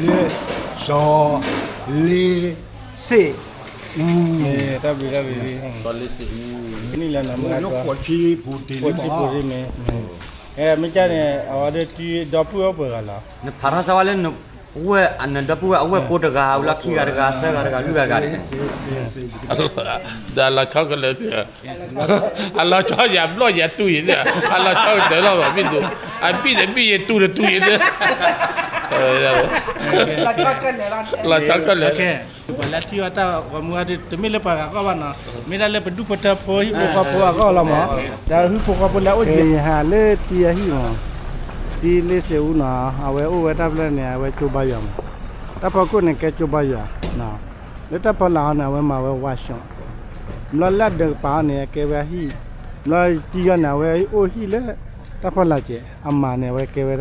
လ့, စီၤ, လ့, စ့ၣ်, အူ, တၢ်ဘျုးတၢ်ဘျုး, စီၤလ့စ့ၣ်အူ, န့ၣ်လၢနမ့ၢ်လၢဃိးဆံပူၤတ့ၢ်လံမး, ဃိးဆံပူၤတ့ၢ်မ့ၢ်, မ့ၢ်ကန့ၣ် အဝဲဒၣ်တံၤဒီပုၢ်ဝဲၢ်ပှဲၤဂၤလီၤ, နဖးထီၣ်စၢ်ဝဲလၢနဝဲၢ် နဒီပုၢ်ဝဲၢ်အဝဲၢ်ကိးတဂၤ ဝဲလီၤခံဂၤတဂၤ သၢဂၤတဂၤ လွံၢ်ဂၤတဂၤန့ၣ် ဒီးလီၤဆီကလၢာ်, အလီၤဆီယၤဘျီၣ်ယၤတူၢ်ယၤ, အလီၤဆီကတၢၢ်လီၤဘၣ်ဘံၣ်ဒိ, အဘံၣ်ဒီးဘံၣ်ယၤတူၢ်ဒီးတူၢ်ယၤ, လီၤဆီကလၢာ်, ပှၤလၢထံၣ်ဘၣ်တၢ်ဂီၤမူအံၤ တမ့ၢ်လၢပှၤဂၤအဂီၢ်ဘၣ်နီၤ, မ့ၢ်ဒၣ်လၢပဒူၣ်ဖိထၢဖိဟံၣ်ဖိဃီဖိအဂီၢ်လီၤမး, ဒီးဟံၣ်ဖိဃီဖိလၢအအိၣ်က့ၤ ယဟးလၢတံၤအဟံၣ်မး, တံၤလ့စ့ၣ်အူနီၤ, အဝဲအိၣ်ဝဲတၢ်ဖျၢၣ်န့ၣ် အဝဲကၠိဘါယွၤမး, တၢ်ဖီခိၣ်န့ၣ် ကဲကၠိဘါယွၤ, လၢတၢ်ဖီလာ်ဟီန့ၣ် အဝဲမၤဝဲဝါရှီၣ်, ဘျီလၢအဒၢးကပၤအီၤန့ၣ် အကဲဝဲအဟံ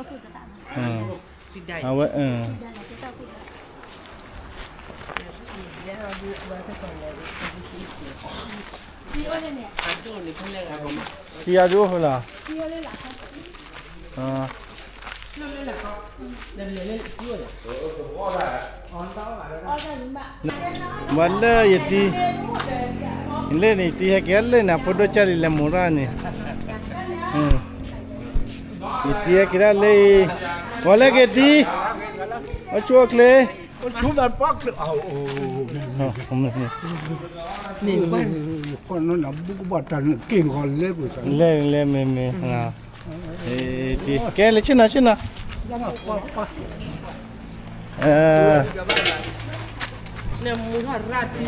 ၣ်, ဘျီတံၤအီၤန့ၣ် အဝဲအိၣ်ဟံၣ်လၢ တၢ်ဖီလာ်ကဲး, အမၤန့ၣ် အဝဲကဲဝဲဒၣ်တၢ်အိၣ်ဖှိၣ်သရၣ်ဖံ, ဒီးအဝဲ အမၤစ့ၢ်ကီးတၢ်မၤလီၢ်တၢ်ဖီလာ်န့ၣ်, အလဲၤကဆှီမး, အဃိပဟဲအိၣ်ကိးအီၤ, ဒီးတနံၤညါအံၤန့ၣ် ပဟဲထံၣ်လိာ်သးဒီးဝံၤလံ, ဒီးပကက့ၤလီၤ, ပကပျးသုအတၢ်ဂီၤမူခဲလၢာ်, ဟဲတုၤလၢတံၤအဟံၣ်အံၤ, ကၠိဘါယွၤတၢ်ဖီခိၣ်, တၢ်အိၣ်ဖှိၣ်သရၣ်, သရၣ်ဒိၣ်, အဝဲ တံၤအဒိၣ်ဖဲလဲၣ်, မ့ၢ်လၢယတံၤ, လၢန့ၣ် ယတံၤဟဲက့ၤလၢန့ၣ် အဖိဒိၣ်ကၢ်လံလဲၤမိၢ်ရၣ်န့ၣ်, ယတံၤဟဲက့ၤဒၣ်လၢအံၤ, ပှၤလၢက့ၤတံၤ, အဆိအချ့, လဲၤလဲၤမ့ၢ်မ့ၢ်, ကဲလဲၤဆ့ၣ်နီၤဆ့ၣ်နီၤ, နမူထီၣ်ရၣ်ထံ,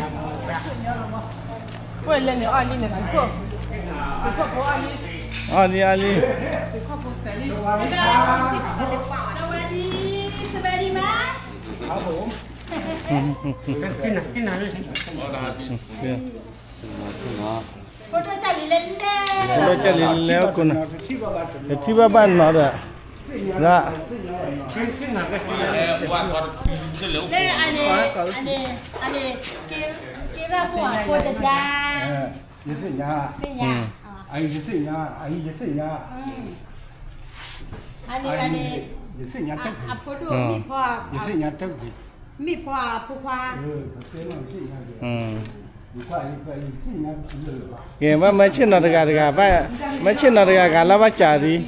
ကွဲလဲၤန့ၣ်အီၣ်လံန့ၣ် သုးခိၣ်, သုးခိၣ်ဖိအီၣ်လံ, အီၣ်လံအီၣ်လံ, သုးခိၣ်ဖိစဲးလံ, ဖိဒိၣ်ကၢ်လံလဲၤအိၣ်ကိးနီၤ, တထံၣ်ဘၣ်ဘၣ်နီၤဒီး, လၢအန့ၣ်, အန့ၣ်, အန့ၣ်, က့ရၢ်ဖိအဖိတဒါ, ယသ့ၣ်ညါ, သ့ၣ်ညါ, အယသ့ၣ်ညါ, အယသ့ၣ်ညါ, အန့ၣ်, ယသ့ၣ်ညါတၢ်, အဖိဒိၣ်မ့ၢ်ဖီ, ယသ့ၣ်ညါတၢ်, မ့ၢ်ဖီအဖိခွါ, ကဲ ဘၣ်မၢဆ့ၣ်နီၤတဂၤတဂၤ, မၢဆ့ၣ်နီၤတဂၤဂၤလၢဘၣ်စးဒံး,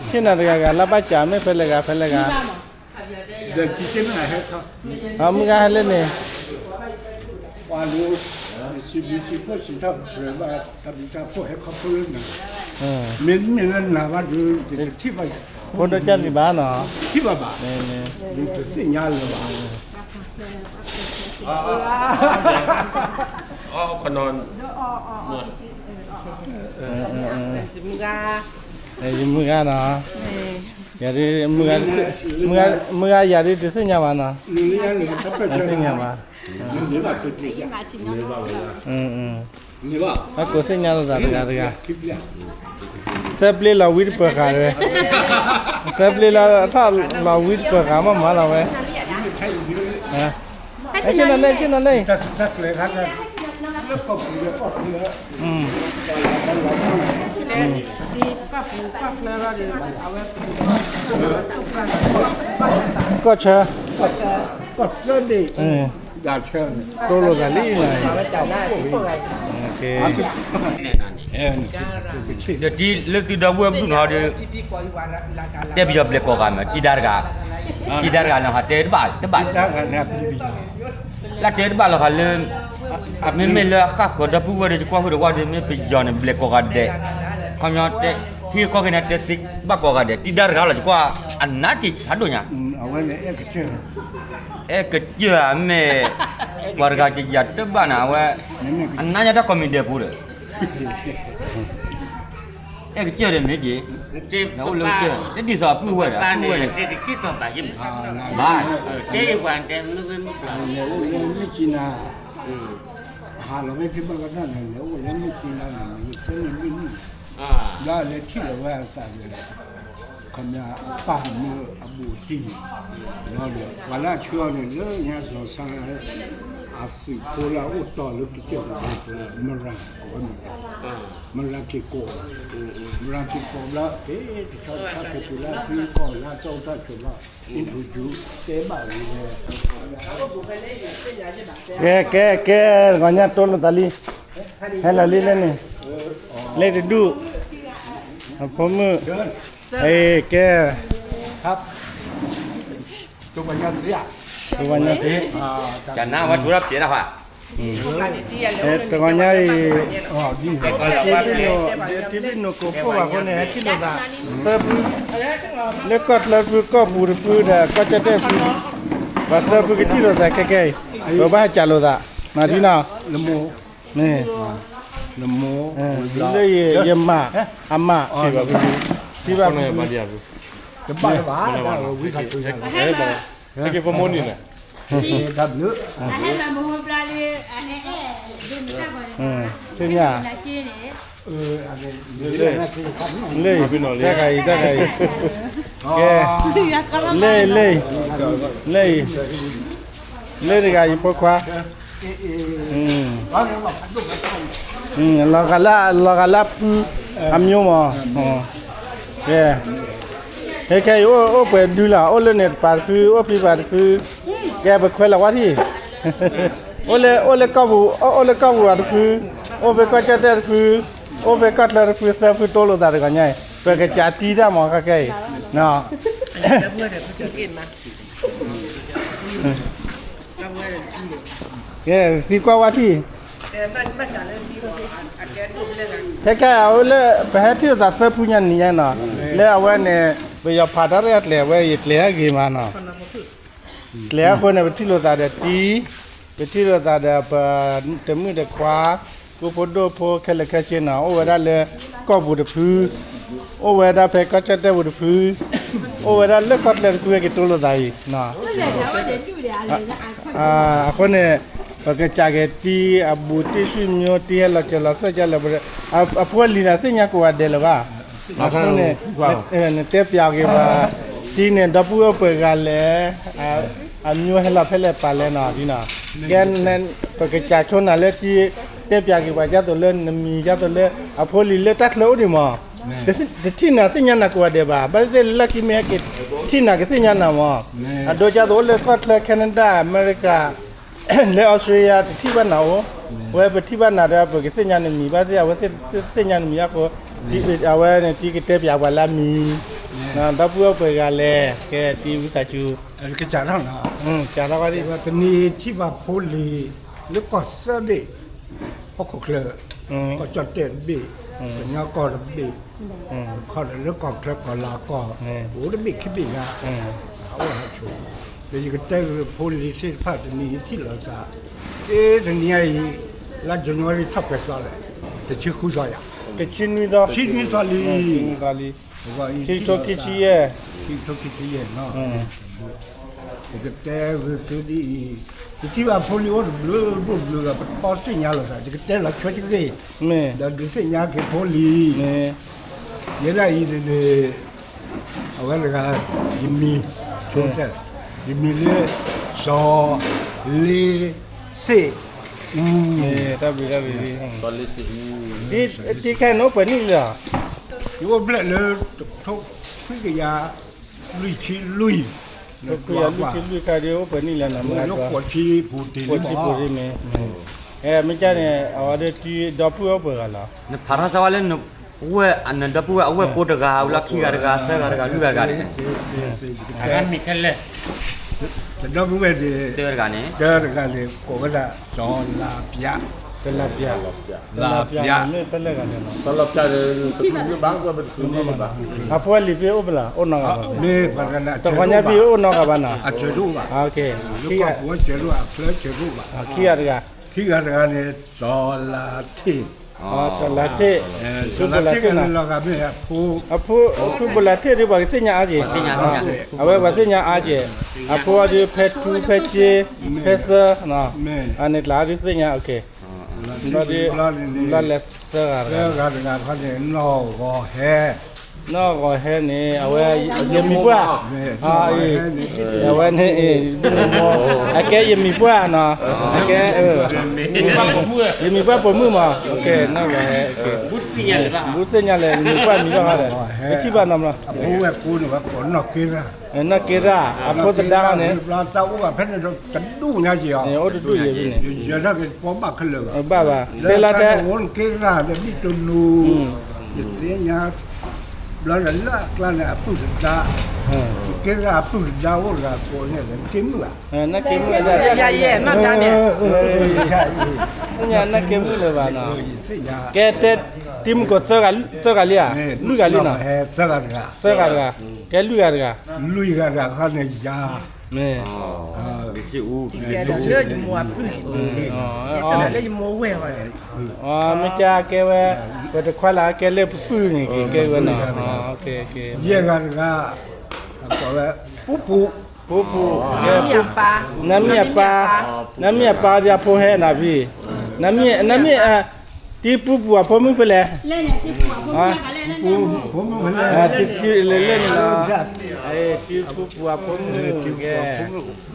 ဆ့ၣ်နီၤတဂၤဂၤလၢဘၣ်စး မ့ၢ်ဖဲလဲၣ်ဂၤဖဲလဲၣ်ဂၤ, မုၢ်ဂၤဟဲလၢန့ၣ်, မ့မ့ၢ်လၢနၤဘၣ်ဒီး ဖိဒိၣ်ကၢ်လံဘၣ်နီၤ, တထံၣ်ဘၣ်ဘၣ်, တသ့ၣ်ညါလၢၤဘၣ်, ယမုၢ်ဂၤနီၤ, ယဒ်, မုၢ်ဂၤယၤဒ်တသ့ၣ်ညါဘၣ်နီၤ, တသ့ၣ်ညါဘၣ်, အကိးသ့ၣ်ညါလိာ်သးတဂၤတဂၤ, သၢပျ့လီၤဝံတပၢၤဃာ်ဝဲ, သၢပျ့လီၤထီၣ်လီၤဝံတပၢၤဃာ်မးမးလီၤဝဲ, ဆ့ၣ်နီၤန့ၣ်, ဆ့ၣ်နီၤန့ၣ်, ကီၢ်ဆၢ, ကီၢ်ဆၢ, တိလိာ်သးလံနီၤ, ဒီးတံၤလၢသုဒီပုၢ်ဝဲၢ်ပဒိၣ်နီၤဒီး, တဲပယီၤဘျဲၣ်ကိးဂၤမး, တံၤဒါတဂၤ, တံၤဒါတဂၤလီၤဟးတဲတဘၣ်, တဘၣ်, လၢတဲတဘၣ်လီၤဃာ်လၢ မ့မ့ၢ်လၢအဃၣ်ဃၢၤဒီပုၢ်ဝဲၢ်ဒီး ယကွၢ်ဃုာ်ဒီးဝဲဒီး မ့ၢ်ပယီၤန့ၣ် ဘျဲၣ်ကိးဂၤဒဲး, ခီပညီတဲ, ထံကီၢ်ခဲအံၤန့ၣ် တဲသ့ဘၣ်ကိးဂၤဒဲး, တံၤဒါတဂၤလီၤ ယကွၢ်, အနးက့ၤဖးဒိၣ်ညါ, အဲၣ်ကစၢၢ်ဧါမ့ၢ်, ပှၤတဂၤကယၤတဘၣ်န့ၣ် အဝဲ, အနးညါတၢ်ကိးမံၤဒဲးပူၤဒီး တံၤ အဲၣ်ကစၢၢ်ဒီးမ့ၢ်က့ၤ, နအိၣ်လၢကစၢၢ်, တဒ်သိးအပုၢ်ဝဲၢ်ဒီး အပုၢ်ဝဲၢ်န့ၣ်, ဘၣ်, တဲယပှၤတဲမ့ၢ်ဝဲမ့ၢ်ပှၤ, အိၣ်လၢမ့ၢ်က့ၤနၤ, ဟးလီၤမ့ၢ်ဖံဘၣ်ကတၢၢ်န့ၣ် လဲၤအိၣ်လၢမ့ၢ်က့ၤနၤန့ၣ် နသၢနံၣ်လွံၢ်နံၣ်, ဘျီလဲၤထံၣ်လီၤဝဲအသးဒီး ခီပညီအပၢ်မ့ၢ်အဘူးအတံၢ်န့ၣ်, ဒီးပှၤလၢအဆှၢအီၤန့ၣ် လၢညါစီၤဆါ အသုးဖိလၢအအိၣ်တီၢ်လၢကစၢၢ်တဘိဖိလၢ မရၤ, အဝဲမရၤ, မရၤက့ၤကိး, မရၤက့ၤကိးဘျီ က့ၤတဆီတဆီက့ၤတုၤလၢအစုကီၢ်လၢအတၢ်အိၣ်တၢ်ဆိးဘျီ, အ့ၣ်ထူးကၠူ တဲဘၣ်ဝံၤလဲၣ်, ကဲ ကဲ ကဲ တဂီၤညါတိလိာ်သးလံ, ဟဲလီၤလံလၢန့ၣ်, လ့တဒူၣ်, အဖိမုၣ်, အကဲ, တဂီၤညါသ့, တဂီၤညါအံၤ, တဂီၤညါအံၤ, ဒ်ထံရူၢ်နိၣ်ကိးဖိဘၣ်အဃိန့ၣ် ဟဲထံၣ်လိာ်သး, သၢဖု, လၢကီၢ်ချၢတဖု ကီၢ်ပူၤတဖုဒီး ကီၢ်ကၠီၣ်တဲၣ်တဖု, ပှၤသၢဖုကထံၣ်လိာ်သးခဲကဲအံၤ, ပဘၣ်ဟဲကးလိာ်သး, နၤဒ်နီၤ, နမိၢ်, နမိၢ်, လၢယမၢ်, အမၢ်, ထံၣ်ဘၣ်ဖု, ထံၣ်ဘၣ်ဖု, တဘၣ်လၢၤဘၣ်, ဝံသးစူၤယၤ, တၢ်ဘျုး, သ့ၣ်ညါ, လၢ, တၢ်ဂၤအံၤ တၢ်ဂၤအံၤ, ကဲ, လၢ, လၢ, လၢအံၤ, လၢတဂၤအံၤဖိခွါ, လီၤဂာ်လၢ, လီၤဂာ်လၢ, အမျိုးမး, ကဲ, ခဲခဲအံၤ အိၣ်ပှဲၤဒုလီၤ, အိၣ်လၢန့ၣ်တပၤတဖု, အိၣ်ဖံးပၤတဖု, ကဲပခွဲးလီၤဝဲထံၣ်, အိၣ်လၢ, အိၣ်လၢကီၢ်ပူၤ, အိၣ်လၢကီၢ်ပူၤဘၣ်တဖု, အိၣ်ဖဲကီၢ်ကၠီၣ်တဲၣ်တဖု, အိၣ်ဖဲကီၢ်ချၢတဖု သၢဖုတိလိာ်သးတဂီၤညါအံၤ, ပကစးတံၢ်တၢ်မးခဲခဲအံၤ, ကဲ, သံကွၢ်ဝဲထံၣ်, ခဲခဲအံၤ လၢပဟဲထံၣ်လိာ်သးသၢဖုညါနံၤညါနီၤ, လၢအဝဲန့ၣ် ပယီၤဖးတၢ်ရဲၣ်အကျဲၤ အဝဲယကျဲၤဟဲဂ့ၤမးနီၤ, ကျဲၤအဃိန့ၣ် ပထံၣ်လိာ်သးဒီးတံၢ်, ပထံၣ်လိာ်သးဒီးပတမုၣ်တခွါ, ကိးဖိဒိၣ်ဖိခဲလၢာ်ခဲဆ့နီၤ, အိၣ်ဝဲဒၣ်လၢ ကီၢ်ပူၤတဖု, အိၣ်ဝဲဒၣ်ဖဲကီၢ်ကၠီၣ်တဲၣ်ပူၤတဖု, အိၣ်ဝဲဒၣ်လၢကီၢ်ချၢတဖု ဟဲက့ၤတိလိာ်သးအံၤ, အဃိန့ၣ် ပကစးက့ၤတံၢ်အဘူးတံၢ် ဆွေမျိုး တံၢ်ဟဲလီၤစၢၤလီၤသွဲၣ်ဒ်လဲၣ်, အဖိအလံၤန့ၣ် သ့ၣ်ညါကိးဂၤဒဲးလၢၤဘၣ်, အဃိန့ၣ် နတဲပျးက့ၤပှၤ, တံၢ်န့ၣ် ဒီပုၢ်ဝဲၢ်ပှဲၤဂၤလဲၣ်, အမျိုးဟဲလီၤဖဲလဲၣ်ပာ်လဲၣ်နီၤ, ကဲ, ပကစးဆိနၤလၢတံၢ်, တဲပျးက့ၤပှၤဒ်သိးလၢနမံၤ ဒ်သိးလၢ အဖိအလံၤလၢတၢ်ချၢအိၣ်ဒံးမး, တထံၣ်နၤသ့ၣ်ညါနၤကိးဂၤဒဲးဘၣ်, ဘၣ်သ့ၣ်သ့ၣ်လၢလီၢ်ခံမ့ၢ်ဟဲက့ၤထံၣ်နၤ ကသ့ၣ်ညါနၤမး, အဒိဒ်သိးအိၣ်လၢကီၢ်ချၢ Canada, America, လၢ Australia တထံၣ်ဘၣ်နၤအိၣ်, အဝဲပထံၣ်ဘၣ်နၤဒီး ပကသ့ၣ်ညါနမံၤ ဘၣ်သ့ၣ် အဝဲသ့ၣ်ညါနမံၤအဃိ, အဝဲန့ၣ်တံၢ်ကတဲပျးပှၤလၢအမံၤ, ဒီပုၢ်ဝဲၢ်ပှဲၤဂၤလဲၣ်, ကဲတံၢ်ဝံသးစူၤ, တနံၤထံၣ်ဘၣ်ဖိလံၤ လၢကီၢ်သၢဘ့ၣ်, ကီၢ်ကၠီၣ်တဲၣ်တဘ့ၣ်, ကညီကီၢ်တဘ့ၣ်, ခီဒီးလၢကီၢ်ချၢကီၢ်လၤကီၢ်, အိၣ်တဘ့ၣ်ခံဘ့ၣ်ဂၤ, အိၣ်ဟးဆိ, ဒီးယကတဲဂ့ၤဖိလံၤသ့ၣ်တဖၣ် တနံၤထံၣ်လိာ်သး, က့တနံၤအံၤ, လါ January ထီၣ်ပှဲၤသီလဲၣ်, တဆံဃုသီယၤ, တဆံနွံသီ, ဆံနွံသီလံ, ခံကထိခံဆံယဲၢ်, ခံကထိခံဆံယဲၢ်နီၤ, ယကတဲဂ့ၤသုဒ်အံၤ, ယထံၣ်ဘၣ်ဖိလံၤအိၣ်တဘျုးဘျုးဘျုးဒီး ပတီသ့ၣ်ညါလိာ်သး, ယကတဲလီၤဆီတက့ၢ်, မ့ၢ်, ဒီးဒုးသ့ၣ်ညါက့ၤဖိလံၤ, မ့ၢ်, ယဲဒၣ်အံၤန့ၣ်, အဝဲတဂၤ, ယမံၤ, ဆိကတၢၢ်, ယမံၤလၢ, စီၤ, လ့, စ့ၣ်, အူ, တၢ်ဘျုးတၢ်ဘျုး, တံၢ်ခဲအံၤန့ၣ်အိၣ်ပှဲၤနံၣ်လံလီၤ, ယအိၣ်ဖျဲၣ်လၢ, တထိခွံကယၤ, လွံၢ်ဆံလွံၢ်, လွံၢ်ဆံလွံၢ်ခါဒီး အိၣ်ပှဲၤနံၣ်လံနီၤ, မ့ၢ်, ဃိးဆံပူၤတ့ၢ်လံမး, မ့ၢ်, မ့ၢ်, မ့ၢ်ကန့ၣ် အဝဲဒၣ်တံၢ်ဒီပုၢ်ဝဲၢ်အိၣ်ပှဲၤဂၤလီၤ, နဖးထီၣ်စၢၤဝဲလၢန, ဝဲ, နဒီပုၢ်ဝဲၢ်အဝဲၢ်ကိးတဂၤဝံၤလီၤ ခံဂၤတဂၤ သၢဂၤတဂၤ လွံၢ်ဂၤတဂၤန့ၣ်, အမံၤခဲလၢာ်, တဒီပုၢ်ဝဲၢ်န့ၣ်, တဂၤန့ၣ်, တဂၤန့ၣ် ကိးဝဲဒၣ်, စီၤလၤပျး, စီၤလၤပျး, လၤပျး, မ့ၢ်ဖဲလဲၣ်ဂၤန့ၣ်, စီၤလၤပျးန့ၣ်, အဖိအလံၤဖဲအိၣ်ဖဲလဲၣ် အိၣ်နီတဂၤဘၣ်, တဂီၤညါဖဲအိၣ်နီတဂၤဘၣ်နီၤ, အစၢၤတအိၣ်ဘၣ်, ခံဂၤတဂၤ, ခံဂၤတဂၤန့ၣ် စီၤလၤထ့ၣ် တလးထ့ၣ်, ထူဘိလးထ့ၣ်, အဖိ, ထူဘိလးထ့ၣ်ဒ်ပှၤကသ့ၣ်ညါအါက့ၤ, အဝဲပှၤသ့ၣ်ညါအါက့ၤ, အဖိအီၤဒ်ဖဲထူဖဲက့, ဖဲသၢ, အန့ၣ်ကျါဒ်သ့ၣ်ညါ, ဘျီဒ်, ဘျီလဲၤသၢဂၤတဂၤ, သၢဂၤတဂၤန့ၣ် နီၢ်ဂီၤဟဲ နီၢ်ဂီၤဟဲန့ၣ် အဝဲယမံၤပှၢ်, အဝဲန့ၣ်, အကဲယမံၤပှၢ်နီၤ, အကဲ, ယမံၤပှၢ်ပိာ်မုၣ်မး, နီၢ်ဂီၤဟဲ, ဘူးသ့ၣ်ညါလဲၣ် ယမံၤပှၢ်မံၤလီၤဟီဒီး, ပထံၣ်ဘၣ်နီၤမး, နီၢ်က့ရၣ်, အဖိသဒါန့ၣ်, တဒူၣ်ညါက့ၤအီၤ, အိၣ်တဒူၣ်ယဲၢ်န့ၣ်, ယဲၢ်တၢ်က့ၤပီဘၣ်ခဲလၢာ်ဘၣ်, ဘၣ်ဘၣ်, တဲလၢတဲ, က့ရၣ်ဒီးဘံၣ်တနူ, ယသ့ၣ်ညါ, ဘျီဒီးလၢအကျါန့ၣ် အပုၢ်သဒါ, က့ရၣ်အပုၢ်သဒါအိၣ်တဂၤကိးန့ၣ် နက့မုၣ်ဧါ, နက့မုၣ်ဧါ, သ့ၣ်ညါနက့မုၣ်လၢၤဘၣ်နီၤ, ကဲတဲ, တံၤမုၢ်ကိးသၢဂၤလံဧါ, လွံၢ်ဂၤလံနီၤ, သၢဂၤတဂၤ, ကဲလွံၢ်ဂၤတဂၤ, လွံၢ်ဂၤတဂၤခီန့ၣ်ယၤ, မ့ၢ်, လၢယမိၢ်အပုၢ်န့ၣ်, လၢယမိၢ်ဝဲၢ်, မ့ၢ်ကဲကဲဝဲ, ပတခွါလၢကဲလၢပပုၢ်န့ၣ် ကဲဝဲနီၤ, ယဲၢ်ဂၤတဂၤ, ကိးဝဲ, ပူပူ, ပူပူ, နမံၤအပၢ်, နမံၤအပၢ်ဒီးအဖိဟဲနၤဖံ, နမံၤ, တံၤပူပူအဖိမုၣ်ဖဲလဲၣ်, လၢန့ၣ်လီၤ, တံၤပူပူအဖိမုၣ်ကဲ,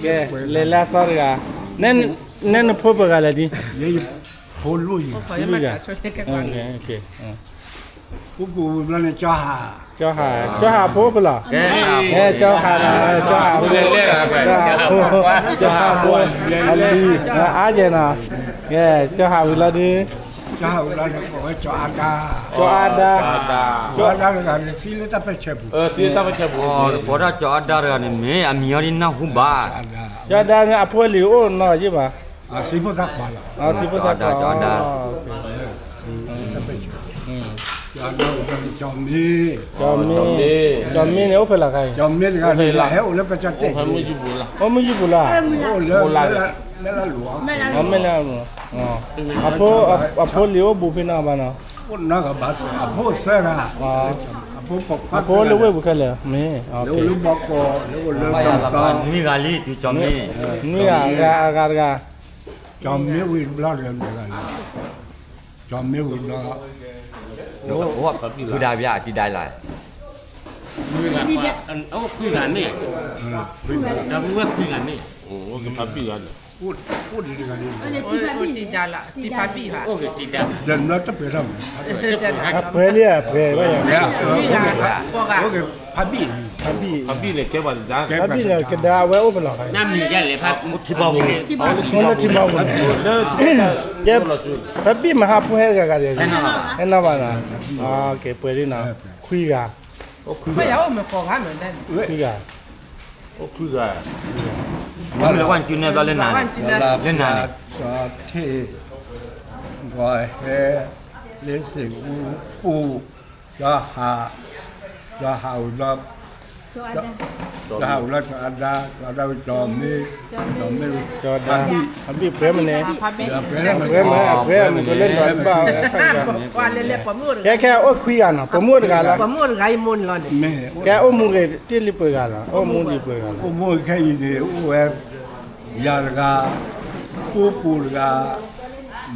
ကဲ, လဲၤလၢသီတဂၤ, နဲနဖိပှဲၤဂၤလဲၣ်ဒ်, ဖိလွံၢ်ဂၤ, ပူပူဝံၤဘျီန့ၣ် ကၠီဟး, ကၠီဟး, ကၠီဟးအဖိဖဲလဲၣ်, ကၠီဟး, ကၠီဟးဖိ, ကၠီဟးဖိ, အါယဲၢ်နီၤ, ကဲ, ကၠီဟးဝံၤလီၤဒုး, ကၠီဟးဝံၤလီၤန့ၣ် ကိးဝဲကၠီအါဒါ, ကၠီအါဒါ, ကၠီအါဒါတဂၤန့ၣ် သံလၢတၢ်ပၢၢ်ဆၢပူၤ, သံလၢတၢ်ပၢၢ်ဆၢပူၤ, ကိးဒၣ်ကၠီအါဒါတဂၤန့ၣ် မ့ၢ်အမံၤအီၤဒ်နၢ်ဟူဘၣ်, ကၠီအါဒါန့ၣ် အဖိအလံၤအိၣ်နီတဂၤဘၣ် သံဖိသၣ်ခွါလီၤ, သံဖိသၣ်ခွါ, ကၠီအါဒါ, ကၠီအါဒါ, ကၠီမ့ၢ်, ကၠီမ့ၢ်, ကၠီမ့ၢ်န့ၣ် အိၣ်ဖဲလဲၣ်ခါအံၤ, ကၠီမ့ၢ်တဂၤန့ၣ် ဟဲအိၣ်လၢကစၢ်တဲာ်, အိၣ်မ့ၢ်ယုၢ်ပူၤလီၤ, အိၣ်လၢ, မ့ၢ်လၢ, အဖိလံၤအိၣ်ဘူးဖဲနီၤဘၣ်နီၤ, အိၣ်နီတဂၤဘၣ်, အဖိသၢဂၤ, အဖိလၢဝ့ၢ်ပူၤခဲလၢာ်, မ့ၢ်, လၢဘီကီး, လၢဘီကီး, နွံဂၤလံ, နွံဂၤ, အဂၤတဂၤ, ကၠီမ့ၢ်ဝံၤတဘျီဒီး, ကၠီမ့ၢ်ဝံၤတဘျီ, ဖုဒါဘၣ်, တံၤဒါလၢ်, ခွံဂၤမ့ၢ်, ခွံဂၤမ့ၢ်, အိၣ်တံၤဒါလၢ်, တံၤဖါဘံၣ်ဘၣ်, ပှဲၤလံဧါ, ပှဲၤဘၣ်ယၤ, ဖါဘံၣ်, ဖါဘံၣ်န့ၣ် ကဒါအဝဲအိၣ်ဖဲလဲၣ်, ထံဘီပူၤ, လၢထံဘီပူၤန့ၣ်, ကဲ, ဖါဘံၣ်မဟါဖိဟဲတဂၤဂၤဒီး, ဟဲနီၤဘၣ်နီၤ, ပှဲၤလံနီၤ, ခွံဂၤ, ခွံဂၤ, အိၣ်ခွံဂၤ, မ့ၢ်လၢဝဲၢ်စုနဲၣ်ဘျီလၢနၤန့ၣ်, လၢနၤန့ၣ်, ကၠီထ့ၣ်, ကၠီဟဲ, လ့စ့ၣ်အူပူၤ, ကၠီဟး, ကၠီဟးဝံၤဘျီ, ကၠီဟးဝံၤဘျီ ကၠီအါဒါ, ကၠီအါဒါဝံၤ ကၠီမ့ၢ်, ကၠီမ့ၢ်ဝံၤ ကၠီအါဒါ, ဖါဘံၣ်ပှဲၤမနုၤ, ပှဲၤမနုၤ, ပှဲၤမနုၤ, ပှဲၤမနုၤ, ကဲခဲအိၣ်ခွံဂၤနီၤ, ပိာ်မုၣ်တဂၤလီၤ, ကဲအိၣ်မူဂ့ၤတ့ၢ်လံပှဲၤဂၤလီၤ, အိၣ်မူလံပှဲၤဂၤလီၤ, အိၣ်မူခဲအံၤန့ၣ် အိၣ်ဝဲ, ယၤတဂၤ, ပူပူတဂၤ,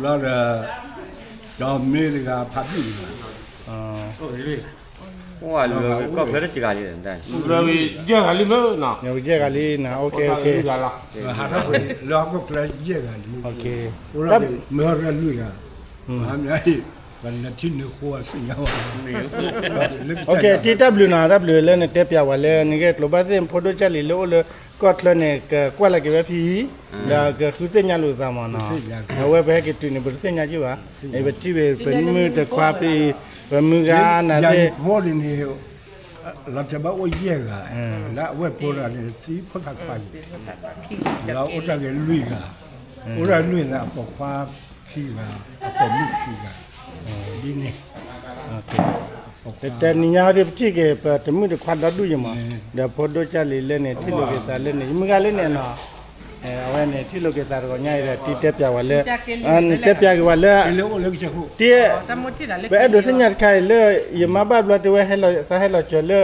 ဘျီဒီး, ကၠီမ့ၢ်တဂၤ ဖါဘံၣ်တဂၤ အိၣ်လၢကီၢ်ချၢတစှၤလံ, ယဲၢ်ဂၤလံမ့ၢ်နီၤ, ယဲၢ်ဂၤလံနီၤ, လၢဟီၣ်ခိၣ်ချၢယဲၢ်ဂၤလံ, မ့ၢ်ဟီၣ်တလွံၢ်ဂၤ, မ့ၢ်အံၤ, ပနထံနဃိအသ့ၣ်ညါ, တၢ်ဘျုးနီၤ, တၢ်ဘျုးလၢနတဲပျးဝဲလၢနဂ့ၢ်ကျိၤဘၣ်သ့ၣ် ဖိဒိၣ်ကၢ်လံၤလၢအိၣ်လၢကီၢ်ချၢန့ၣ် ကကွၢ်လၢက့ၤဝဲဖဲအံၤ, ဒီးကဃုသ့ၣ်ညါလိာ်သးမ့ၢ်နီၤ, အဝဲပဟဲက့ၤတုၤန့ၣ် ပတသ့ၣ်ညါက့ၤဘၣ်, ပထံၣ်ဝဲပမုၣ်တခွါဖဲအံၤ, ပမုၢ်ဂၤနၤသ့ၣ် လီၤတဲာ်ဘၣ်အိၣ်ယဲၢ်ဂၤ, လၢအဝဲၢ်ကိးဂၤန့ၣ် သံဖိသၣ်ခွါန့ၣ်, လၢအိၣ်တၢ်ဂ့ၤလွံၢ်ဂၤ, အိၣ်တၢ်လွံၢ်ဂၤ အပိာ်ခွါခံဂၤ, အပိာ်မုၣ်ခံဂၤ, ဒ်န့ၣ်, တနံၤညါဒ်ပထံၣ်က့ၤ ပတမုၣ်တခွါဒီဒူၣ်ယမး, ဒီးဖိဒိၣ်ကၢ်လံၤလၢန့ၣ် ထံၣ်လိာ်က့ၤသးလၢန့ၣ် ယမုၢ်ဂၤလၢန့ၣ်နီၤ, အဝဲန့ၣ် ထံၣ်လိာ်က့ၤသးတဂီၤညါအံၤဒီး တံၤတဲပျးဝဲလၢ, တဲပျးက့ၤဝဲလၢ, တံၤ, ပအဲၣ်ဒိးသ့ၣ်ညါတခါအံၤလၢ ယမါဘၣ်ဘျီတဲဝဲ ဟဲလီၤစၢၤလၢ,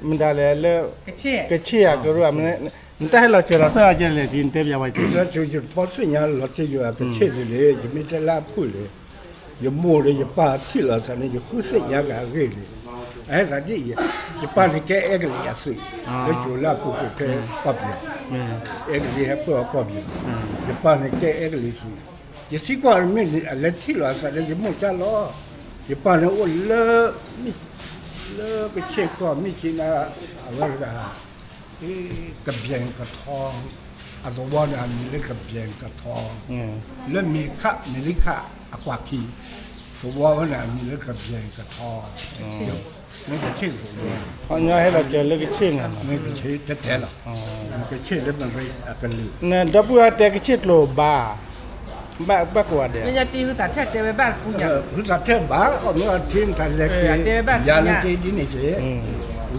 မတၤလဲၣ်လၢ, ကဆ့ၣ်ဧါကရူၢ်ဧါ, နတၢ်ဟဲလီၤစၢၤလီၤသၢအကဲလဲၣ် တံၤတဲပျးဝဲ, ယတပီၢ်သ့ၣ်ညါလီၤတံၢ်ယိာ် ကဆ့ၣ်ဒ်န့ၣ် ယမ့ၢ်တဲလၢအဖုၣ်န့ၣ် ယမိၢ်ဒီးယပၢ်ထံၣ်လီၤသးန့ၣ် ယဃုသ့ၣ်ညါက့ၤအဂ့ၢ်န့ၣ်, အဟဲသးဒ်အံၤ, ယပၢ်န့ၣ်ကဲအဲကလံးအသုး, လၢကၠိၤလၢအပူၤကွံာ်ဖဲကီၢ်ပယီၤ, အဲကလံးဟဲပၢၢ်အီၤကီၢ်ပယီၤ, ယပၢ်န့ၣ်ကဲအဲကလံးသုး, ယသံကွၢ်မ့ၢ်အလဲၤထံၣ်လီၤအသးဒီး ယမိၢ်ကၢ်လီၤ, ယပၢ်န့ၣ်အိၣ်လၢ, လၢကဆ့ၣ်ကီၢ်မ့ၢ်ဆ့ၣ်နၤ, အဝဲတဂၤ ကဘျဲၣ်ကထီ, အသဝီန့ၣ်အမံၤလၢကဘျဲၣ်ကထီ, လၢမ့ၤခး မ့ၤလံခးအကွၢ်ခံ, သဝီဝဲန့ၣ်အမံၤလၢကဘျဲၣ်ကထီ, မ့ၢ်ကဆ့ၣ်သဝီ, ဟဲလီၤစၢၤလၢကဆ့ၣ်န့ၣ်, မ့ၢ်ကဆ့ၣ်တဲတဲလီၤ, ကဆ့ၣ်လၢမ့ၢ်အကလုာ်, နဒီပုၢ်ဝဲၢ်တဲကဆ့ၣ်ကျိၤဘၣ် ဘၣ်ကိးဂၤဒဲး, ဟုသးထဲဘၣ်, အမ့ၢ်အထံနတၢ်လဲၤက့ၤ, ယၤန့ၣ်က့ၤဒ်န့ၣ်က့ၤ,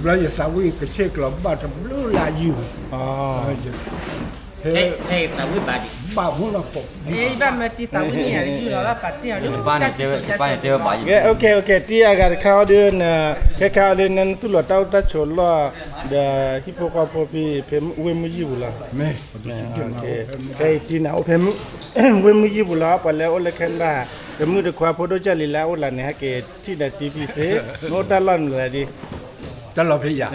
ဘျီယသးဝံၣ်ကဆ့ၣ်ကျိၤဘၣ်တဘျုးလၢယုၢ်, ဘၣ်မူလီၤခိး, တံၤအဂၤတခါအီၤဒုး, ခဲခါအီၤဒုး နသူၣ်လီၤတၢ်အိၣ်တၢ်ဆိးလီၢ်, ဒီးဟံၣ်ဖိဃီဖိဖဲ ဝ့ၢ်မုၢ်ယံၣ်ပူၤလီၤ, ခဲအံၤတံၤန့ၣ်အိၣ်ဖဲ ဝ့ၢ်မုၢ်ယံၣ်ပူၤလီၤ, ပှၤလၢအိၣ်လၢခဲနဒၣ်, တမုၣ်တခွါဖိဒိၣ်ကၢ်လံၤလၢအအိၣ်လၢန့ၣ် ဟဲက့ၤထံၣ်ဒီးတံၤဖံသ့, နအိၣ်တၢ်လီၢ်နလဲၣ်ဒ်, တၢ်လီၢ်ဖဲယၤ,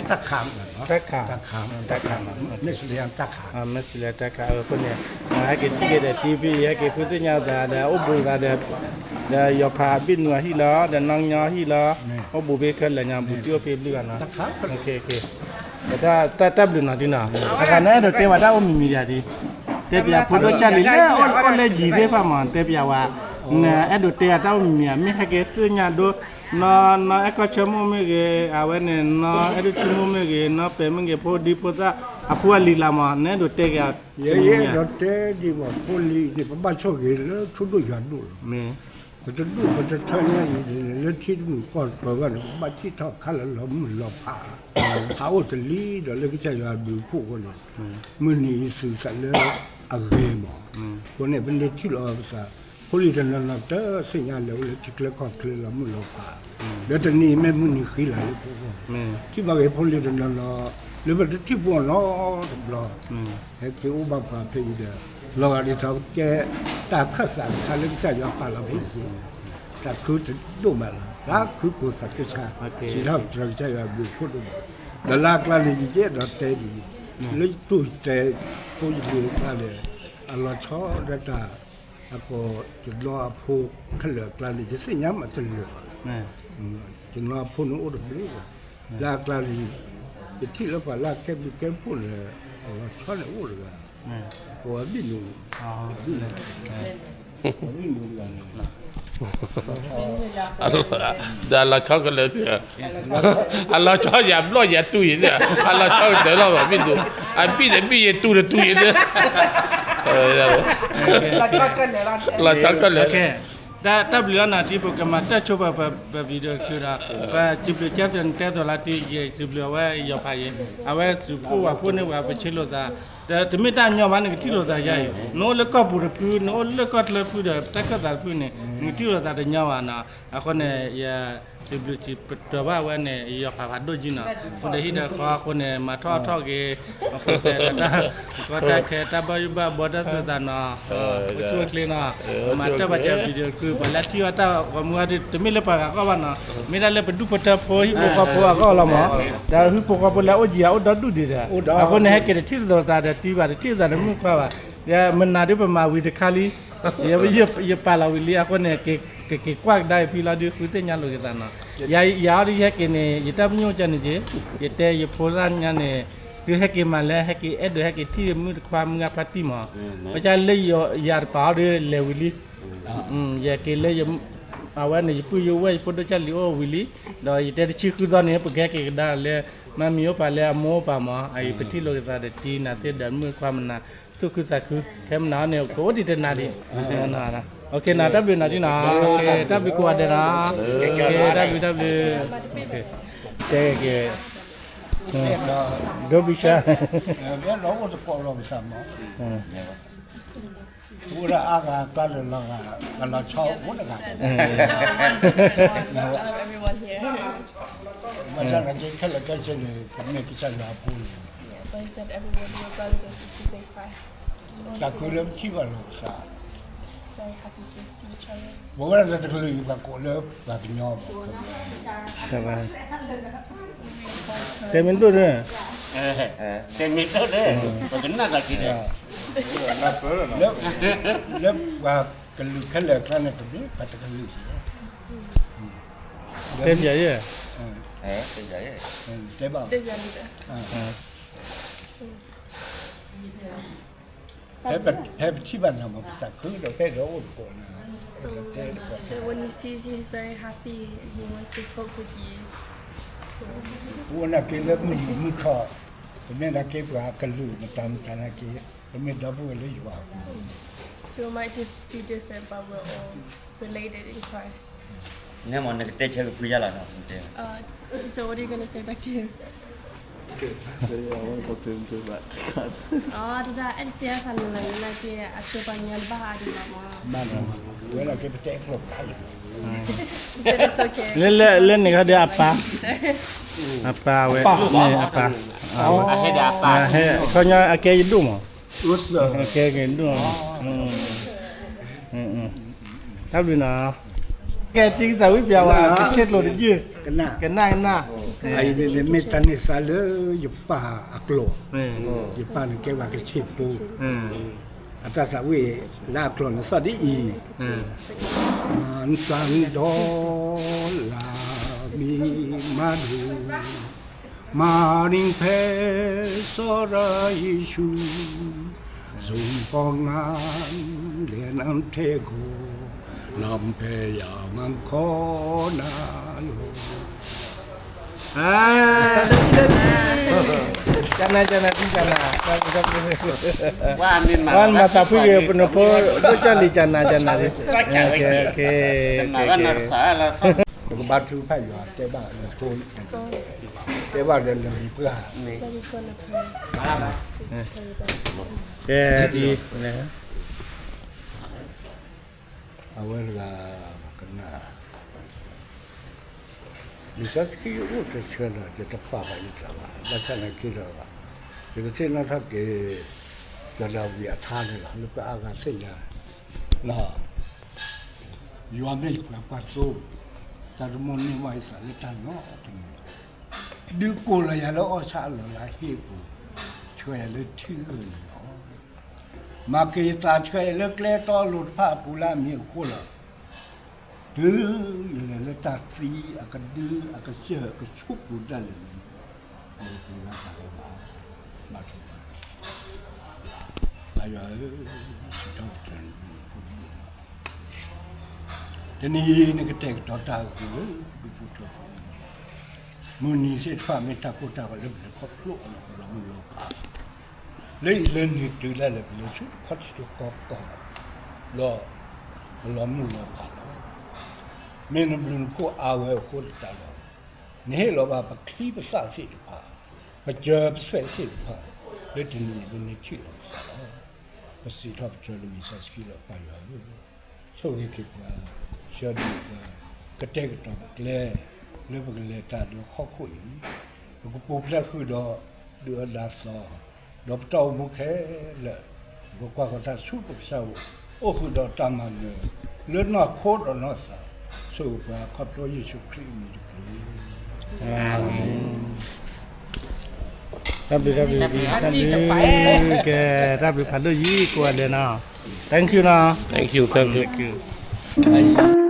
တၢ်ခး, တၢ်ခး, တၢ်ခး, မ့ၢ်စလ့တၢ်ခး, မ့ၢ်စလ့တၢ်ခးအဃိန့ၣ်, ဟဲက့ၤထံၣ်က့ၤဒီးတံၤဖံအံၤ ဟဲက့ၤဃုသ့ၣ်ညါသးဒီးအိၣ်ဘူးသးဒီး, ဒီးယီၤဖးအဘ့ၣ်နူၤအဟံၣ်လီၤ, ဒီးနီၢ်ညီဟံၣ်လီၤ, အိၣ်ဘူးဖဲခဲလၢာ်ညါ ဘူးတံၢ်အိၣ်ဖဲဘျုးဂၤနီၤ, တၢ်ဘျုးနီၤဒ်နီၤ, အဂၤနအဲၣ်ဒိးတဲဝဲတၢ်အိၣ်မံၤမံၤယၤဒ်, တဲပျးဖိဒိၣ်ကၢ်လံၤလၢအိၣ်လၢယံၤသ့ၣ်တဖၣ်မး တဲပျးဝဲ, နအဲၣ်ဒိးတဲအတၢ်အိၣ်မံၤမံၤဧါ, မ့ၢ်ဟဲက့ၤသ့ၣ်ညါဒိ, နီၢ်အဲၣ်ကီၢ်ဆၢမိၢ်မ့ၢ်ဂ့ၤ, အဝဲန့ၣ် နီၢ်အဲၣ်ဒိၣ်ထူမိၢ်မ့ၢ်ဂ့ၤ, နီၢ်ပဲာ်မ့ၢ်ဂ့ၤ, ဖိဒံဖိသၣ်အဖိအလံၤလၢမး နအဲၣ်ဒိးတဲက့ၤ, ယအဲၣ်ဒိးတဲဒ်မး ဖိလံၤန့ၣ် ပဘၣ်ဆိၣ်ဂ့ၤလၢထူဒိၣ်ယွၤဒိၣ်လီၤ, ပတဒူၣ်ပတထၢညါအံၤန့ၣ် လၢထံတမုာ်ကီၢ်တပၤဘၣ်န့ၣ် ပဘၣ်ထံၣ်ထီၣ်ခါလၢလီၤမုၢ်လီၤဖး, ဖးအိၣ်တလံဒီးလၢကစၢ်ယွၤအဘျုးအဖှိၣ်အဃိန့ၣ်, မုၢ်နံၤအံၤသုးသးလၢအဂ့ၤမး, အဃိန့ၣ် ပန့ၢ်ထံၣ်လီၤပသး, ဖိလံၤတနီၤနီၤတသ့ၣ်ညါလၢအိၣ်လၢထံချၢကီၢ်ချၢလီၤမုၢ်လီၤဖး, ဒီးတနံၤအံၤမ့ၢ်မုၢ်နံၤဃံလၤလၢပဂီၢ်, ထံၣ်ဘၣ်က့ၤဖိလံၤတနီၤနီၤ, လၢပတထံၣ်ပှၤနီတဘျီ, ဟဲက့ၤအိၣ်ဘၣ်ပှၤဖဲအံၤဒီး, လီၤဂာ်ဒ်သိးကဲတၢ်ခၢၣ်သးတခါလၢကစၢ်ယွၤပာ်လီၤဖဲအံၤ, သးခုတဒိၣ်မးလီၤ, သးခုကိၢ်သးခုဆါ, စံးထီၣ်ပတြၢၤကစၢ်ယွၤအဘျုးအဖှိၣ်ဒိၣ်မး, ဒီးလၢအကျါန့ၣ် ယကအဲၣ်ဒိးတဲဒ်အံၤ, လၢတူၢ်တဲဖိယလံၤအကျါန့ၣ်, အလီၤဆီဒၣ်တၢ်, အကိး, ယနီၢ်အဖိခဲလၢာ်အကျါန့ၣ် ယသ့ၣ်ညါမးတလၢာ်ဘၣ်, ယနီၢ်အဖိန့ၣ်အိၣ်တဘျုးဘၣ်, လၢအကျါန့ၣ်, ယထံၣ်လၢပှၤလၢအကဲဘျုးကဲဖှိၣ်န့ၣ်, အလီၤဆီန့ၣ်အိၣ်တဂၤ, ကိးအဘံၣ်နူၤ, ဒီးအလီၤဆီကလၢာ်, အလီၤဆီယၤဘျီၣ်ယၤတူၢ်ယၤ, အလီၤဆီကတၢၢ်လီၤဘၣ်ဘံၣ်နူၤ, အဘံၣ်န့ၣ်ဘံၣ်ယၤတူၢ်တတူၢ်ယၤ, လီၤဆီကလၢာ်, တၢ်ဘျုးအါနီၤ ထံဖိကမၤတၢ်ဆိပာ်ပ video တခုဒီး, ပစံးဘျုးကဲသနတဲသိးလၢတံၤ ယစံးဘျုးအဝဲယီၤဖးယံၤ, အဝဲစူးဖှိၣ်ဝးဖှိၣ်န့ၢ်ပှၤပဆ့လိာ်သး, ဒီးတမ့ၢ်တၢ်ညီဘၣ် နကထံၣ်လိာ်သးယါအံၤ, နအိၣ်လၢကီၢ်ပူၤတဖု နအိၣ်လၢကီၢ်ချၢတဖုဒီး တၢ်ခၢၣ်သးတဖုန့ၣ် နကထံၣ်လိာ်သးတညီဘၣ်နီၤ, အဃိန့ၣ် ယစံးဘျုးစံးပတြၢၤဘၣ်ဝဲန့ၣ် ယီၤဖးဖးဒိၣ်ကံနီၤ, အဃိဒီးဟံၣ်ဒီးဃီအဃိန့ၣ် မၤထီၣ်ထီၣ်က့ၤ, အဃိန့ၣ် ကီတၢ်ခဲတၢ်ဘၣ်ယိၣ်ဘၣ်ဘှီတၢ်သူၣ်သးနီၤ, အိၣ်ဆူၣ်အိၣ်ချ့နီၤ, မၤတၢ်ပာ်စၢၤ video တခု ပှၤလၢထံၣ်ဘၣ်တၢ်ဂီၤမူအံၤ တမ့ၢ်လၢပှၤဂၤကီဘၣ်နီၤ, မ့ၢ်ဒၣ်လၢပဒူၣ်ဖိထၢဖိ ဟံၣ်ဖိဃီဖိအဂီၢ်လီၤမး, ဒီးဟံၣ်ဖိဃီဖိလၢအအိၣ်ယံၤအအိၣ်ဒီဒူၣ်ဒံးဒီး, အဃိန့ၣ် ဟဲက့ၤတထံၣ်လိာ်သးဒီးတံၤဘၣ် တထံၣ်လိာ်သးဒီးမုၣ်ခွါဘၣ်, ယမနၤဒုးပမၤဝံၤတခါလံ, ယပာ်လီၤဝံၤလံ အဃိန့ၣ် ကက့ၤကွၢ်ကဒါအံၤဖံလီၤဒုး ဃုသ့ၣ်ညါလိာ်က့ၤသးနီၤ, ယၤအံၤအီၤဒုး ယဟဲက့ၤန့ၣ် ယတၢ်ပညိၣ်ကဲန့ၣ်က့ၤ, ယတဲယဖိသၣ်ညါန့ၣ်, ဒုးဟဲက့ၤမၤလဲၣ် ဟဲက့ၤအဲၣ်ဒိးဟဲက့ၤထံၣ်မုၣ်တခွါမုၣ်ဂၢ်ဖါတံၢ်မး, ပကလဲၤယၤတပၤအီၤဒုးလဲၤဝံၤလံ, ယက့ၤလၢ အဝဲန့ၣ် ယပုၢ်ယဝဲၢ်ယဖိဒိၣ်ကၢ်လံၤအိၣ်ဝံၤလံ, ဒီးယတဲတဆံဃုသီန့ၣ် ပကဟဲက့ၤကဒါလၢ မါမံၤအိၣ်ပၤလၢအမိၢ်အိၣ်ပၤမး, အအံၤပထံၣ်လိာ်က့ၤသးဒီးတံၤနၤသ့ဒီးမုၣ်ခွါမနၤ, သူၣ်ခုသးခု, ခဲမနၤန့ၣ် ကအိၣ်ဒံးတနၤဒံး, တၢ်ဘျုးနီၤဒံးနီၤ, တၢ်ဘျုးကိးဂၤဒဲးနီၤ, တၢ်ဘျုးတၢ်ဘျုး, ကဲကဲ ဒီး ဒိဘံၣ်စၢ် ဒီးအိၣ်တကိးလီၤပသးမး, အိၣ်ဒၣ်အါဂၤကျါလၢလီၤဂာ် ကလီၤဆီအိၣ်တဂၤ, everyone here. ဘၣ်ဆၣ်နာ်က့ခဲလၢာ်ခဲဆ့န့ၣ် ပမ့ၢ်ကစၢ်ယွၤအဖိန့ၣ်, But he said everyone, we're brothers and sisters in Christ. တၢ်ဃုလၢပထံၣ်ဘၣ်လိာ်ပသး, It's very happy to see each other. ပဝဲဒၣ်လၢတကလုာ်အံၤ ပှၤကိးလၢပှၤကညီဘၣ်, တဲမ့ၢ်ဒိၣ်န့ၣ်, တဲမ့ၢ်ဒိၣ်န့ၣ်, ပကနၣ်တၢ်က့ၤန့ၣ်, လၢ လၢပှၤကလုာ်ခဲလၢာ်အကျါန့ၣ် ပမ့ၢ်ပှၤတကလုာ်လီၤ. တဲပၠးယဲၢ်, တဲဘၣ်, တဲပၠးလံဒီး ဖဲပထံၣ်ဘၣ်နၤမး ပသးခုဒီး ဖဲဒီးအိၣ်တကိးနၤ, So when he sees you, he's very happy and he wants to talk with you. အိၣ်နာ်က့လၢမုၢ်နံၤမုၢ်ခီ, ပမ့ၢ်နာ်က့ပှၤကလုာ်မတၤမတၤနာ်က့, ပမ့ၢ်ဒီပုၢ်ဝဲၢ်လၢယွၤအပူၤ, So we might dif- be different, but we're all related in Christ. နမ့ၢ်နကတဲဆၢကဖုယါလီၤနီၤ, Uh, so what are you going to say back to him? Okay, so yeah, I want to talk to him too, but တဒၣ်အဲၣ်တဲသးနၤနာ်က့ အကဲပှၤကညီတဘၣ်အါဒံးဘၣ်မး, ဝဲနာ်က့ပတဲကျိာ်ဘၣ်, He said it's okay. လၢ လၢန့ၣ်ခီဒီးအပၢ်, အပၢ်ဝဲ, အပၢ်, ခီပညီအကဲယဒိၣ်မး, အကဲကဲဒိၣ်မး, တၢ်ဘျုးနီၤ, ကဲတံၤကသးဝံၣ်ပၠးဝဲ ကဆ့ၣ်ကျိာ်တယုၢ်, ကနၣ်ကနၣ်, အအံၤန့ၣ်မ့ၢ်တၢ်န့ၢ်သါလၢယပၢ်အကျိာ်, ယပၢ်န့ၣ်ကဲပှၤကဆ့ၣ်ဖိ, အတၢ်သးဝံၣ်လၢအကျိာ်န့ၣ်သီၣ်ဒ်အံၤ, မၤစၢၤဒီးလၢမံၤမၤဒိး မၤရံဖဲစီၤရၤယ့ၣ်ၡူး, စိၤကီငါလဲၤနၤထဲကိး, လီၤဖဲယၤမၤခီနၤလီၤ. ကနၤ ကနၤ ကနၤ, ဝဲမၤသးဖှံက့ၤပနဖိ ဒိၣ်ကၢ်လံၤ ကနၤ ကနၤ, ပကဘါထုကဖၣ်ယွၤတဲဘၣ်နဖိ, တဲဘၣ်ဒီးနမံၤပှၢ်, ကဲ, အဝဲတဂၤကနၣ် လံာ်စီဆှံအိၣ်တဆၢဒီး ယတပာ်ဘၣ်ယသးဘၣ်, ဘၣ်ဆၣ်နာ်က့ဒီး ယကသ့ၣ်နီၣ်ထီၣ်က့ၤ စီၤဒၤဝံးအထါန့ၣ်လီၤ. လၢပှၤအါဂၤသ့ၣ်ညါ, ယွၤမ့ၢ်ယပှၤကွၢ်သိ, တၢ်တမိၣ်န့ၢ်ဘၣ်ယသးလၢတၢ်နီတမံၤ, ဒုးကိးလီၤယၤလၢအီၣ်ဆၣ်အလီၢ်လၢအဟ့ၣ်အပူၤ, ဆှၢယၤလၢထံဂၢၢ်န့ၣ်လီၤ. မၤက့ၤယသးဆှၢယၤလၢကျဲတီလိၤတဖၣ်အပူၤလၢအမံၤအဃိလီၤ. တုၤယလဲၤလၢတၢ်သံအကဒုအကစၢၢ်အကဆူးပူၤဒၣ်လဲာ်န့ၣ်, ယတပူၤလၢတၢ်လၢဘၣ်, ဘၣ်, ဘၣ်ယွၤဧၢ, စံးထီၣ်ပတြၢၤနဖိတဘ့ၣ်လီၤ. တနံၤအံၤနကတဲာ်ကတီၤတၢ်အဂ့ၢ်လၢ ဒူၣ်ဖိထၢဖိအဂီၢ်, မုၢ်နံၤသ့ၣ်တဖၣ်မ့ၢ်တၢ်ကိၢ်တၢ်ဂီၤလၢပလဲၤခီဖျိအီၤဒီး ပလီၤမုၢ်လီၤဖး, လၢအံၤလၢနံၤတုၤဒၣ်လဲာ် ပလဲၤဆူတခီဆူတခီကီၢ်, ဒီးပလီၤမုၢ်လီၤဖးလီၤ. မ့ၢ်နဘျုးနဖှိၣ်အါဝဲအဃိသတးဒီး, နဟ့ၣ်လီၤဘၣ်ပချံပသၣ်သ့ၣ်တဖၣ်, ပစၢၤပသွဲၣ်သ့ၣ်တဖၣ်, လၢတနံၤအံၤလၢနထံၣ်လီၤပသးလီၤ. ပစံးထီၣ်ပတြၢၤနမံၤစီဆှံလီၤ ပၢ်ယွၤဧၢ, ဆိၣ်ဂ့ၤက့ၤပှၤ, ဆှၢဒုးပှၤ, ကတဲာ်ကတီၤပကျဲ, လၢပကလဲၤတၢ်လၢဟီၣ်ခိၣ်အံၤ, ပကပူၤဖျဲးဃုာ်ဒီး ဒုၣ်အၢဒၣ်သီ, ဒီးပတၢ်အိၣ်မူခဲလၢာ်, ပကကွၢ်ဃီၤတၢ်ဆူပကစၢ်အအိၣ်, အိၣ်ဃုာ်ဒီးတၢ်မၤနၢၤ, လၢနီၢ်ခိဒီးနီၢ်သး, ဆိၣ်ဂ့ၤပှၤခီဖျိယ့ၣ်ၡူးခရံာ်အမံၤတက့ၢ်. တၢ်ဘျုး တၢ်ဘျုး, တၢ်ဘျုး, ကဲ, တၢ်ဘျုးဖးဒိၣ်ယံၤ ကိးဂၤဒဲးနီၤ, thank you နီၤ, thank you, thank you.